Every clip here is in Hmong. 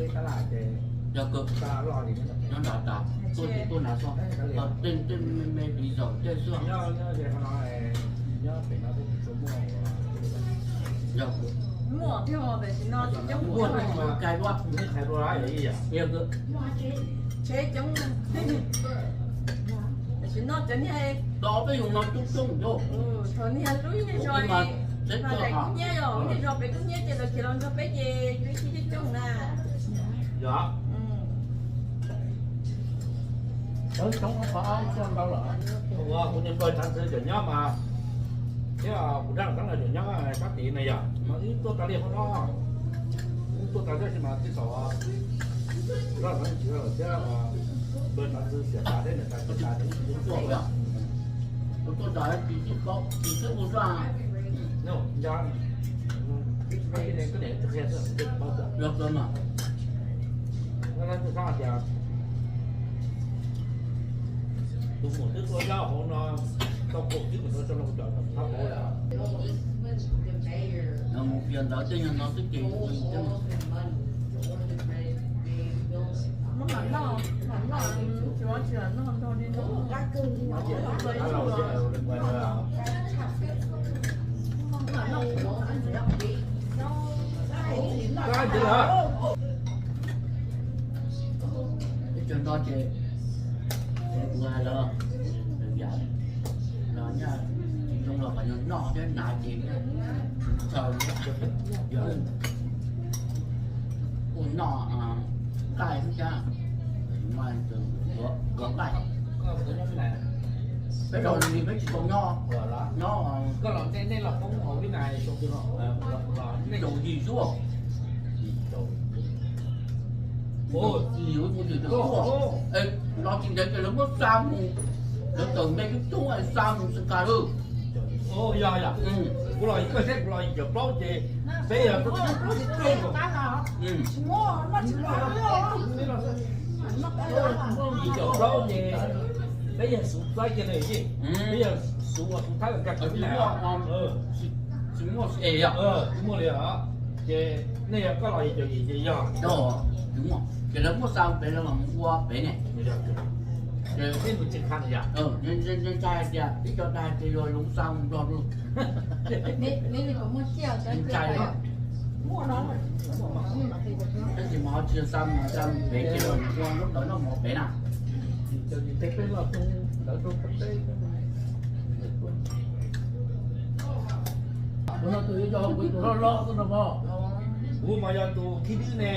Yog kawg, nyob nram tas, tuaj ces tuaj nram xwb, tej tej me me pis zaum tej xwb. Yog kawg, muaj tej mus kais dua, yog kawg, tam sim no cov niag, peb yus no coob coob ntau, niag lub niag zos, niag zos pem kub hnyiab ces lawv khiav los nrog peb ces lawv sib coob coob na. Yog, sawv coob qhov ntau lawm. Kuv niag npawg Tsav Ntxwv tseem nyob mas, thiab kuv dab laug Txeeb lawv tseem nyob sab tid na yog, mas wb tuaj tas li qhov no, wb tuaj tas tab sis mas tsis tau, dab laug Txeeb tsis tau lawm thiab, npawg Tsav Ntxwv xiam tas thiab niam tais xiam tas, kuv tuaj tas tsis tau, tsis tau ua zaj. Yog kawg mas, tus muam twb tuaj nyob hauv no tau kaum tsib kaum rau xyoo no kuv cov tau thab hauv lawm. Mus kiag ntawd tej nyuag no twb ces, ib tug no ces kuv hais los, los nyaj tsis zoo los kom yog noj thiab hnav ces tsis txhaws, kuj noj nqaij xwb thiab, mas tuav nqaij. Peb los li peb tsis tau nyob, nyob, koj los nej los poob hauv li na, xyoo twg no? Xyoo yim xwb. Yim, yim xyoo tuaj, los tsis ntev ces lawv muab xa mus, lawv tawm npe coob coob xa mus Xeev Kha lawm. Yog, yog, kuv los koj saib kuv los yim caum plaub ces peb yog, yim caum plaub ces peb yog Xus Txaib kiag na, peb yog Xus uas Xus Thaib nkag tsis muaj, tsis muaj li os. Ces nej yog koj los yim caum yim ces yog, ces lawv muab xa pem lawv mam mus ua pem ne. Ces ntshai hais tias ib co dag ces yuav loo xa mus Nplog lawm. Ntshai, tab sis mas ho tsis xa mus, xa mus pem ces lawv mus ua lub ntawd noj mov pem na. Kuv no tus yog kuv tus loj loj xwb no mog. Kuv mas yog tus thib dwb ne,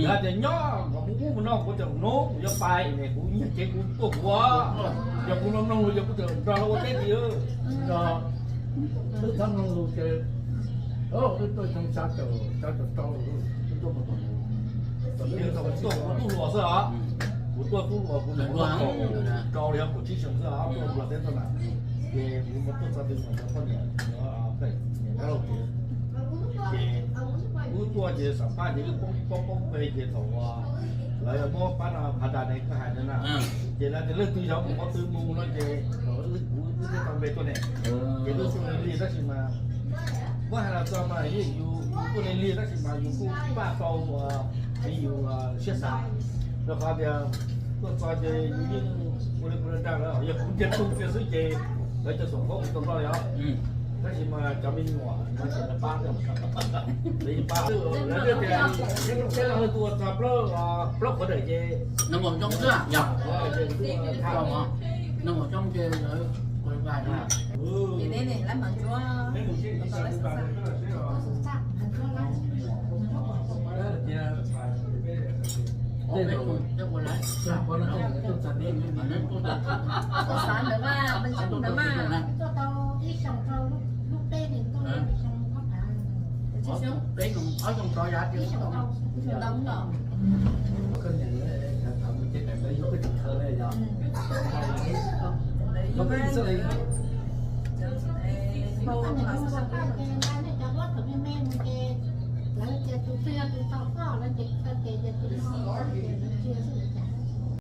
yog tias nyob kom kuv ub mus no kuv tseem mloog, kuv yuav pais ne kuv nyiag kev kuv tuaj kuv, yog kuv mloog mloog lus yog kuv tseem nrog lawv ua teb tid. Twb txhob mloog lus ces wb tuaj xyoo xya caum, xya caum rau, kuv tuaj kuv tub hluas xwb os. Kuv tuaj tub hluas kuv rau li kaum tsib xyoo xwb os, tuaj hluas teb tuaj na. Ces kuv tuaj txog twg mas cov poj niam, niam dab laug ces, ces wb tuaj ces xam phaj ces wb poob poob poob npe ces thaum lawv muab pab no phav das ne koj hais ntawd na, ces lawv tias leej twg xyov mus qhov twg mus no ces thaum kuv wb thiaj tau npe tuaj ne. Ces wb tuaj li lig tab sis mas muab hais los txog mas yeej yus tuaj li lig tab sis mas yus kuj paj tau li yus siab xav, rau qhov tias tuaj txog ces yus yeej ua li kuv dag lawm, yog kuv ntiag tug kiag xwb ces lawv cov xom khaub kuv tau noj li os. Tab sis mas cov me nyuam no ces lawv pab, lawv yeej pab, lawv tias leej twg ua txog plaub qhuav dawm ces nws mus zoo xwb, nws mus zoo ces lawv ua li Lawv tias tus twg yog tus tau koj, lawv ces koj ces yog tus no ces lawv cia.